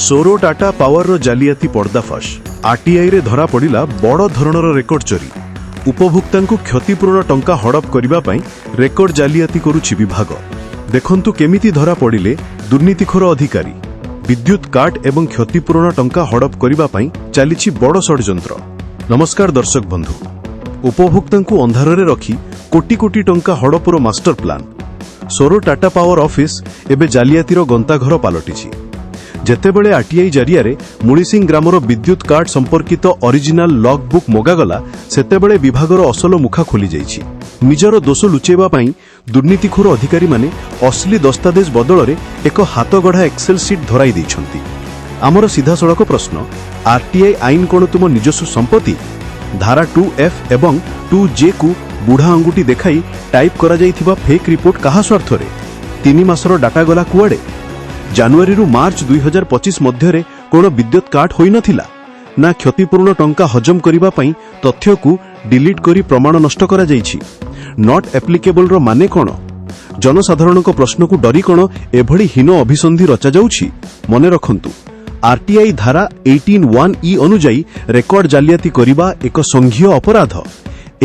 Sorrow Tata ପାୱାରର ଜାଲିଆତି ପର୍ଦ୍ଦାଫାଶ। ଆରଟିଆଇରେ ଧରା ପଡ଼ିଲା ବଡ଼ ଧରଣର ରେକର୍ଡ ଚୋରି। ଉପଭୋକ୍ତାଙ୍କୁ କ୍ଷତିପୂରଣ ଟଙ୍କା ହଡପ କରିବା ପାଇଁ ରେକର୍ଡ ଜାଲିଆତି କରୁଛି ବିଭାଗ। ଦେଖନ୍ତୁ, କେମିତି ଧରା ପଡ଼ିଲେ ଦୁର୍ନୀତିଖୋର ଅଧିକାରୀ। ବିଦ୍ୟୁତ କାଟ ଏବଂ କ୍ଷତିପୂରଣ ଟଙ୍କା ହଡପ କରିବା ପାଇଁ ଚାଲିଛି ବଡ଼ ଷଡ଼ଯନ୍ତ୍ର। ନମସ୍କାର ଦର୍ଶକ ବନ୍ଧୁ। ଉପଭୋକ୍ତାଙ୍କୁ ଅନ୍ଧାରରେ ରଖି କୋଟି କୋଟି ଟଙ୍କା ହଡପର master plan. Soro Tata Power office ଏବେ ଜାଲିଆତିର ଗନ୍ତାଘର ପାଲଟିଛି। ଯେତେବେଳେ ଆରଟିଆଇ ଜରିଆରେ ମୁଳିସିଂ ଗ୍ରାମର ବିଦ୍ୟୁତ କାଟ ସମ୍ପର୍କିତ ଅରିଜିନାଲ ଲଗ୍ ବୁକ୍ ମଗାଗଲା, ସେତେବେଳେ ବିଭାଗର ଅସଲ ମୁଖା ଖୋଲିଯାଇଛି। ନିଜର ଦୋଷ ଲୁଚେଇବା ପାଇଁ ଦୁର୍ନୀତିଖୋର ଅଧିକାରୀମାନେ ଅସଲି ଦସ୍ତାବିଜ ବଦଳରେ ଏକ ହାତଗଢ଼ା ଏକ୍ସେଲ ସିଟ୍ ଧରାଇ ଦେଇଛନ୍ତି। ଆମର ସିଧାସଳଖ ପ୍ରଶ୍ନ, ଆରଟିଆଇ ଆଇନ କ'ଣ ତୁମ ନିଜସ୍ୱ ସମ୍ପତ୍ତି? ଧାରା 2F ଏବଂ 2Jକୁ ବୁଢ଼ା ଆଙ୍ଗୁଠି ଦେଖାଇ ଟାଇପ୍ କରାଯାଇଥିବା ଫେକ୍ ରିପୋର୍ଟ କାହା ସ୍ୱାର୍ଥରେ? 3 ମାସର ଡାଟା ଗଲା କୁଆଡ଼େ? ଜାନୁଆରୀରୁ ମାର୍ଚ୍ଚ 2025 ମଧ୍ୟରେ କ'ଣ ବିଦ୍ୟୁତ କାଟ ହୋଇନଥିଲା ନା କ୍ଷତିପୂରଣ ଟଙ୍କା ହଜମ କରିବା ପାଇଁ ତଥ୍ୟକୁ ଡିଲିଟ୍ କରି ପ୍ରମାଣ ନଷ୍ଟ କରାଯାଇଛି? Not ଆପ୍ଲିକେବଲର ମାନେ କ'ଣ? ଜନସାଧାରଣଙ୍କ ପ୍ରଶ୍ନକୁ ଡରି କ'ଣ ଏଭଳି ହୀନ ଅଭିସନ୍ଧି ରଚାଯାଉଛି? ମନେ ରଖନ୍ତୁ, ଆରଟିଆଇ ଧାରା 18(1)(e) ଅନୁଯାୟୀ ରେକର୍ଡ ଜାଲିଆତି କରିବା ଏକ ସଂଜ୍ଞେୟ ଅପରାଧ।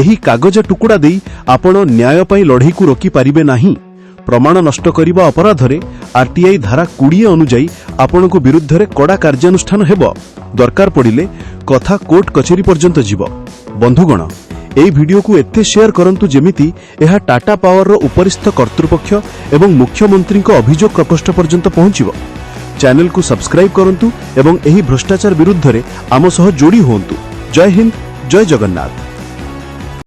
ଏହି କାଗଜ ଟୁକୁଡ଼ା ଦେଇ ଆପଣ ନ୍ୟାୟ ପାଇଁ ଲଢ଼େଇକୁ ରୋକିପାରିବେ ନାହିଁ। ପ୍ରମାଣ ନଷ୍ଟ କରିବା ଅପରାଧରେ ଆରଟିଆଇ ଧାରା 20 ଅନୁଯାୟୀ ଆପଣଙ୍କ ବିରୁଦ୍ଧରେ କଡ଼ା କାର୍ଯ୍ୟାନୁଷ୍ଠାନ ହେବ। ଦରକାର ପଡ଼ିଲେ କଥା କୋର୍ଟ କଚେରୀ ପର୍ଯ୍ୟନ୍ତ ଯିବ। ବନ୍ଧୁଗଣ, ଏହି ଭିଡିଓକୁ ଏତେ ସେୟାର କରନ୍ତୁ, ଯେମିତି ଏହା ଟାଟା ପାୱାରର ଉପରିସ୍ଥ କର୍ତ୍ତୃପକ୍ଷ ଏବଂ ମୁଖ୍ୟମନ୍ତ୍ରୀଙ୍କ ଅଭିଯୋଗ ପ୍ରକୋଷ୍ଠ ପର୍ଯ୍ୟନ୍ତ ପହଞ୍ଚିବ। ଚ୍ୟାନେଲକୁ ସବସ୍କ୍ରାଇବ୍ କରନ୍ତୁ ଏବଂ ଏହି ଭ୍ରଷ୍ଟାଚାର ବିରୁଦ୍ଧରେ ଆମ ସହ ଯୋଡ଼ି ହୁଅନ୍ତୁ। ଜୟ ହିନ୍ଦ, ଜୟ ଜଗନ୍ନାଥ।